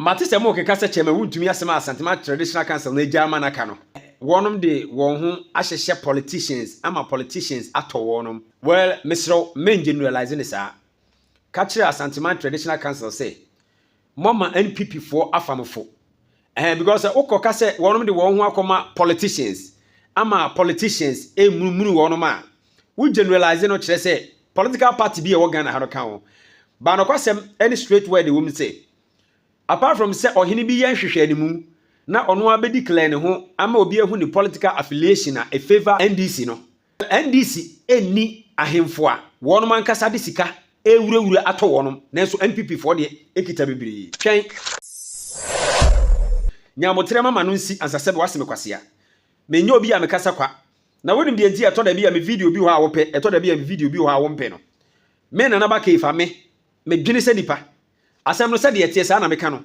Mate sɛ morekeka sɛ Chairman Wontumi asɛm a Asanteman Traditional Council no agya ama no aka no, wɔnom de wɔn ho ahyehyɛ politicians ama politicians atɔ wɔnom. Well, mesrɛ wo, men generalise no saa. Ka kyerɛ Asanteman Traditional Council sɛ, moama NPP foɔ afa mo fo. Ɛhɛn, because sɛ wokɔka sɛ wɔnom de wɔn ho akɔma politicians ama politicians ɛmunumunu wɔnom a, wo generalise no kyerɛ sɛ political party bi a ɛwɔ Ghana ha no ka ho. Ba nokwasɛm ne straight word ɛwɔ mu sɛ, apart from sɛ ɔhene bi yɛ nhwehwɛnimu na ɔno ara bɛdeclare ne ho ama obi ahu ne political affiliation a ɛfavour NDC no, NDC ɛnni ahemfo a wɔnom ankasa de sika ɛwurawura atɔ wɔnom, nanso NPP foɔ deɛ ɛkita bebree. Twɛn nyabotrɛ mama no nsi ansa sɛ wase me kwasea. Menyɛ obi a mekasa kwa na wonim deɛ nti. Ɛtɔ da bi a me video bi wɔ hɔ a wopɛ, ɛtɔ da bi a me video bi wɔ hɔ a wompɛ no. Me Nana Ba Keifa, me medwene sɛ nipa asɛm no sɛdeɛ ɛteɛ saa na meka no.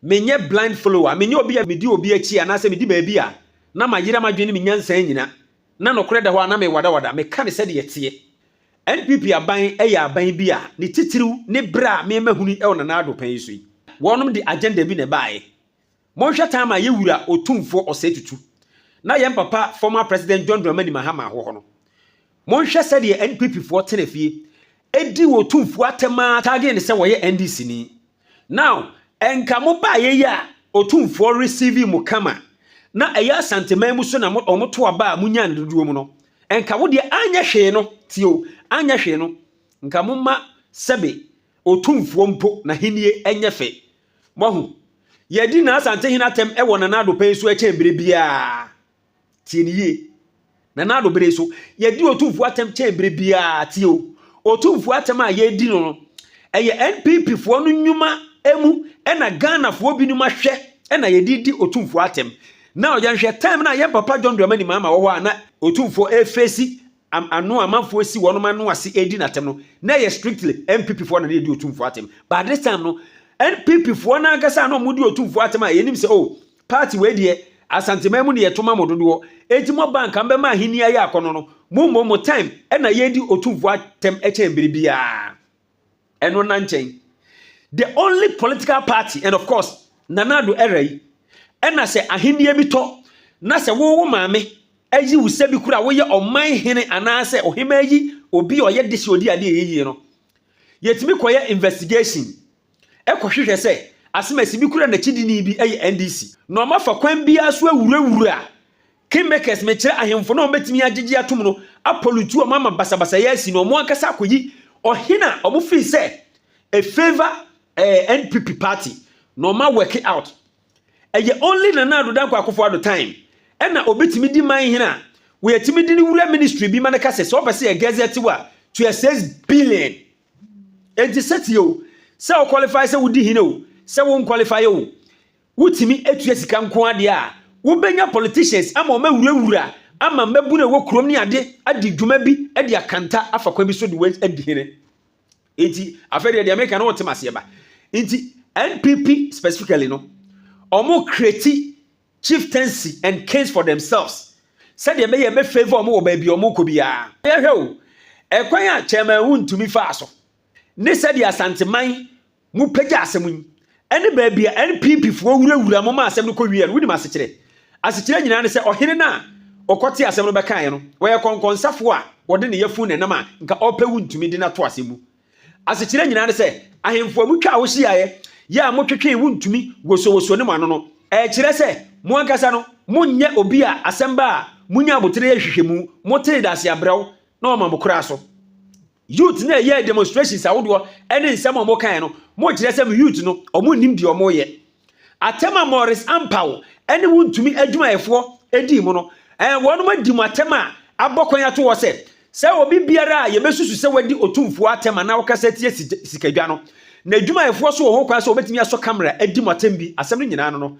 Menyɛ blind follower, menyɛ obi a medi obi akyi anaasɛ medi baabi a na mayera m'adwene ne me nyansa nyina na nokorɛ da hɔ a na mewadawada. Meka ne sɛdeɛ ɛteɛ. NPP aban yɛ aban bi a ne titiriw ne berɛ a mema hunu wɔ Nana Addo pan yi so yi, wɔnom de agenda bi na ɛbaeɛ. Monhwɛ time a yɛwura Otumfoɔ Ɔsɛe Tutu na yɛn papa former President John Dramani Mahama wɔ hɔ no, monhwɛ sɛdeɛ NPP foɔ tena fie ɛdi wɔ Otumfoɔ atɛm a target ne sɛ wɔyɛ NDC ni. Now ɛnka mo baayɛ yi a Otumfoɔ receive mo kama na ɛyɛ Asanteman mu so na ɔmo to aba a munya ne dodoɔ mu no, ɛnka wo deɛ anyɛ hwee no tie anyɛ hwee no, nka mo ma sɛbe Otumfoɔ mpo n'ahennie ɛnyɛ fɛ. Moahu yɛdi na Asantehene atɛm ɛwɔ Nana Addo pɛn so ɛkyɛn bere biara. Tie ne yie, Nana Addo bere so yɛdi Otumfoɔ atɛm kyɛn bere biara. Tie o, Otumfoɔ atɛm a yɛdi no, ɛyɛ NPP foɔ no nnwuma emu ɛna Ghanafoɔ binom ahwɛ ɛna yɛde di Otumfoɔ atɛm. Na yɛnhwɛ time na yɛn papa John Dramani Mahama wɔ hɔ a na Otumfoɔ efesi ano amanfoɔ si wɔn ano ase edi n'atɛm no, na ɛyɛ strictly NPP foɔ na yɛdi Otumfoɔ atɛm. But this time no, NPP foɔ n'ankasa na wɔn di Otumfoɔ atɛm a yɛnim sɛ, oh, party wei deɛ, Asanteman mu ne yɛto ma mo dodoɔ eti mo bank mbɛma ahenni ayɛ akɔnɔ no mo mo mo time ɛna yɛdi Otumfoɔ atɛm ɛkyɛn bere biara. Ɛno na nkyɛn, the only political party, and of course Nana Addo era yi, ɛna sɛ ahenni bi tɔ na sɛ wowo maame ayi wo sɛ bi kura woyɛ ɔman hene anaasɛ ɔhema yi obi a ɔyɛ de hyɛ odi adeɛ yɛ yie no, yɛtumi kɔyɛ investigation ɛkɔhwehwɛ sɛ asɛm bi kura n'akyidini bi ɛyɛ NDC na ɔma fa kwan biara so awurawura kingmakers, mekyerɛ ahemfo na ɔmbɛtumi agyegye atom no apollute ɔmo ama basabasayɛ asi na ɔmo ankasa akɔyi ɔhene a ɔmo fii sɛ a favour NPP party na ɔma work it out. Ɛyɛ only Nana Addo Dankwa Akufo Addo time ɛna obitumi di man hene a wɔyɛtumi di ne wura ministry bi ma ne ka sɛ ɔpɛ sɛ yɛ gazette wa to 6 billion. Enti sɛtie o, sɛ wo qualify sɛ wodi hene o, sɛ wo qualify o, wotumi atua sika nko adeɛ a wobɛnya politicians ama ɔma wurawura ama mmabunu a ɛwɔ kurom ne ade adi dwuma bi de akanta afa kwan bi so de adi hene. Enti afei deɛ meka no, wɔtem aseɛ ba. Nti NPP specifically no, ɔmo create chieftaincy and kings for themselves sɛdeɛ ɛbɛyɛ ɛbɛ favour ɔmo wɔ baabi a ɔmo kɔ biara. Yɛhwɛ o, ɛkwan a Chairman Wontumi faa so ne sɛdeɛ Asanteman mo pagya asɛm yi ɛne baabi a NPP foɔ wurawura mo ma asɛm no kɔ wie no, wonim asekyerɛ. Asekyerɛ nyinaa ne sɛ ɔhene no a ɔkɔte asɛm no bɛkaeɛ no, wɔyɛ kɔnkɔnsafoɔ a wɔde ne yɛfun nenam a nka ɔpɛ Wontumi de no ato asɛm mu. Asekyerɛ nyinaa ne sɛ ahemfo a mutwa a wohyiaeɛ yɛ a motwetwee Wontumi wosowoso ne mo ano no, ɛkyerɛ sɛ mo ankasa no monyɛ obi a asɛm ba a munya abotire yɛ hwehwɛmu. Motee dase abrɛw na ɔma mo koraa so youth na ɛyɛ demonstrations ahodoɔ ɛne nsɛm a wɔkaeɛ no, mokyerɛ sɛ mo youth no ɔmo nnim deɛ ɔmo yɛ. Atɛm a Maurice Ampaw ɛne Wontumi adwumayɛfoɔ edi mu no, wɔnom adi mu atɛm a abɔ kwan ato hɔ sɛ obi biara a yɛbɛsusu sɛ wadi Otumfoɔ atɛm anaa wɔkasa tie sikadwa no na adwumayɛfoɔ so wɔ ho kwan sɛ wɔbɛtumi asɔ camera adi mu atɛm bi. Asɛm no nyinaa no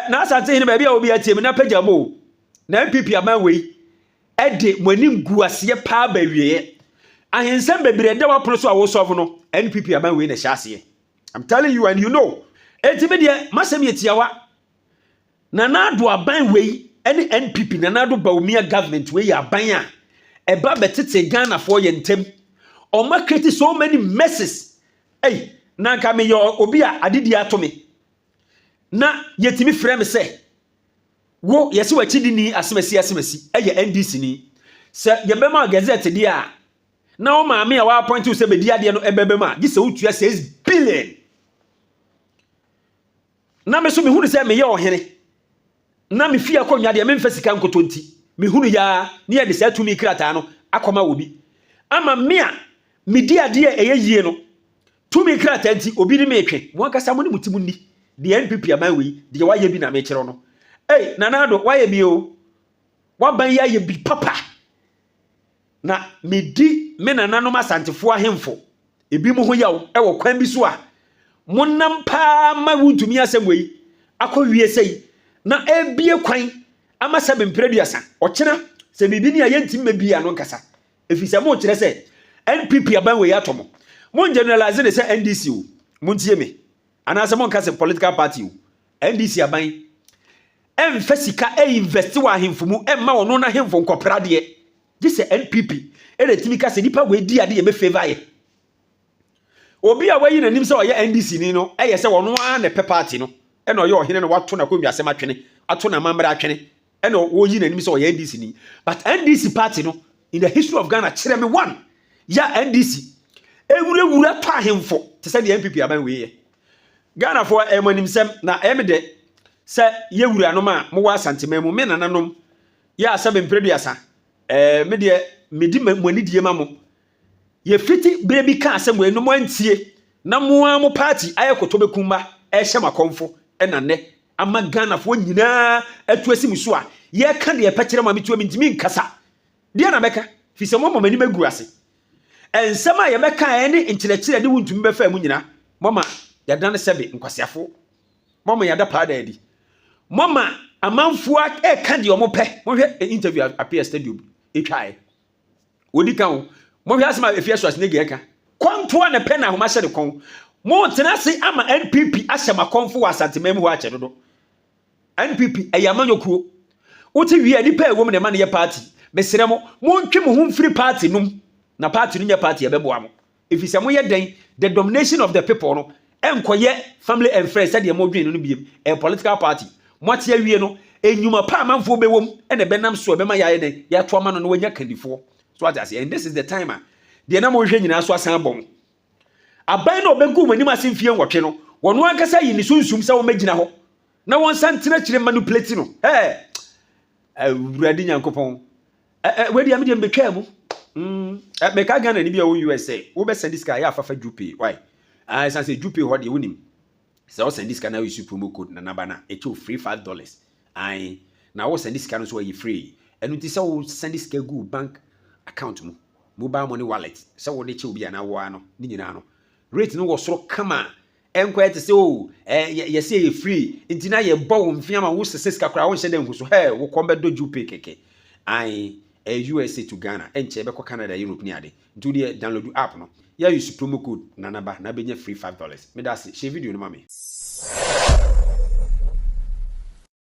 na Asante hene baabi a obi atie mu na pagya mu o, na NPP aban wei ɛde mo anim gu aseɛ paa ba awieɛ. Ahensɛm bebree ɛda w'apono so a wosɔfo no, NPP aban wei na ɛhyɛ aseɛ. I'm telling you and you know. Eti mi deɛ, masɛm yɛ tiawa. Nana Addo aban wei ɛne NPP Nana Addo Bawumia government wei yɛ aban a ɛba bɛtete Ghanafoɔ yɛ ntɛm. Ɔma create so many messes. Ɛy, na nka meyɛ obi a adedi ato me. Na yɛtumi frɛ me sɛ, wo yɛse w'akyidini asemasi asemasi ɛyɛ NDC ni. Sɛ yɛbɛma gazette deɛ a, na wo maame a wɔappoint wo sɛ bɛdi adeɛ no ɛbɛbɛ mu a, gye sɛ wotua 6 billion. Na me so mehunu sɛ meyɛ ɔhene na me fie akonnwa deɛ memfa sika nkoto nti, mehunu yaa ne yɛde saa tumi krataa no akɔma wɔ bi ama me a medi adeɛ a ɛyɛ yie no tumi krataa nti obi ne metwe. Mo ankasa mo ne mo ti mo nni deɛ NPP aban wei deɛ wayɛ bi na mekyerɛw no. Ei, Nana Addo, wayɛ bi o, waban yi ayɛ bi papa. Na medi me nananom Asantefoɔ ahemfo ebi mo ho yaw wɔ kwan bi so a monam paa ma wontumi asɛm wei akɔ wie sɛi na ebie kwan ama sɛ mempere 30 ɔkyena sɛ biribi ni a yɛntumi mɛbie ano nkasa, ɛfiri sɛ mokyerɛ sɛ NPP aban wei atɔ mo. Mon generalize ne sɛ NDC o, montie me, anaasɛ monka sɛ political party o. NDC aban ɛmfa sika ɛinvest wɔ ahemfo mu ɛmma ɔno n'ahemfo nkɔpra deɛ, gye sɛ NPP ɛna ɛtumi ka sɛ nipa wei di ade yɛ bɛfavour yɛ. Obi a wayi n'anim sɛ ɔyɛ NDC ni no, ɛyɛ sɛ ɔno ara na ɛpɛ party no ɛna ɔyɛ ɔhene no wato n'akonnwa asɛm atwene, ato n'amammerɛ atwene, ɛna wɔyi n'anim sɛ ɔyɛ NDC ni. But NDC party no, in the history of Ghana, kyerɛ me one ya NDC ewurawura tɔ ahemfo te sɛ deɛ NPP aban wei yɛ. Ghanafoɔ, ɛyɛ mo animsɛm na ɛyɛ me dɛ sɛ yɛwuranom a mowɔ Asanteman mu, me nananom yɛ asɛm mpere 30, me deɛ medi mo anidie ma mo. Yɛfiti berɛ bi ka asɛm wei no, mo antie na mo ara mo party ayɛ kɔtɔ bɛkum ma ɛhyɛ mo akɔmfo, ɛna nnɛ ama Ghanafoɔ nyinaa atu asi mo so a yɛka deɛ ɛpɛ kyerɛ mo a metua mentumi nkasa deɛ na mɛka firi sɛ moama m'anim agu ase. Nsɛm a yɛbɛka ɛne nkyerɛkyerɛ ne wontumi bɛfa mu nyinaa, mɔma yɛdane sɛbe nkwaseafo, mɔma yɛada paa da adi, mɔma amanfoɔ ɛka deɛ ɔmo pɛ. Mohwɛ interview appear studio ɛtwaeɛ wɔdi ka ho, mohwɛ asɛm a Efia Schwarzenegger ɛka kɔntoa ne pɛ na ahoma hyɛ ne kɔn. Mo tena ase ama NPP ahyɛ makɔmfo wɔ Asanteman mu hɔ akyɛ dodo. NPP ɛyɛ amanyɔkuo, wote wie a nipa a ɛwɔ mu na ɛma no yɛ party. Mesrɛ mo, montwe mo ho mfiri party nom na party no nyɛ party ɛbɛboa mo, ɛfiri sɛ moyɛ dɛn, the domination of the people no ɛnkɔyɛ family and friends sɛdeɛ modwene no biem. Ɛyɛ political party moate awie no, enyuma pa amanfoɔ bɛwɔ mu ɛna ɛbɛnam so ɛbɛma yɛayɛ dɛn, yɛato ama no na wanya kandifoɔ so ate aseɛ. And this is the time a deɛ na mohwehwɛ nyinaa so asan bɔ mo. Aban na ɔbɛgu wɔn anim ase mfie 8 no, wɔn ankasa yi ne sunsum sɛ wɔmɛgyina hɔ na wɔn nsa ntena akyire manipulate no. Ɛɛ, Awurade Nyankopɔn, ɛɛ, wei deɛ mi deɛ mbɛtwa mu. Ɛ mɛka Ghana ni bi a wɔ US sɛ wobɛsend sika, yɛ afafa Jupay. Why? Ah, ɛsan sɛ Jupay hɔ deɛ, wonim sɛ wosend sika na woyi promo code na naba na ɛkyɛ free $5. Ae, na wosend sika no nso ɛyɛ free. Ɛno nti sɛ wosend sika gu bank account mu, mobile money wallet, sɛ wode kyɛ obi anaa woa no ne nyinaa no, rate no wɔ soro kama. Ɛnkɔyɛ te sɛ o yɛsɛ yɛ free nti na yɛbɔ wo mfe ama wo sese sika koraa wonhyɛ dɛ nhu so. Hɛ, wo kɔn bɛdɔ Jupay kɛkɛ. Ae, ɛyɛ USA to Ghana, ɛnkyɛ ɛbɛkɔ Canada, Europe ne ade. Nti wodeɛ download app no, yɛ use promo code nanaba na bɛnya free $5. Meda ase, hyɛ video no ma me.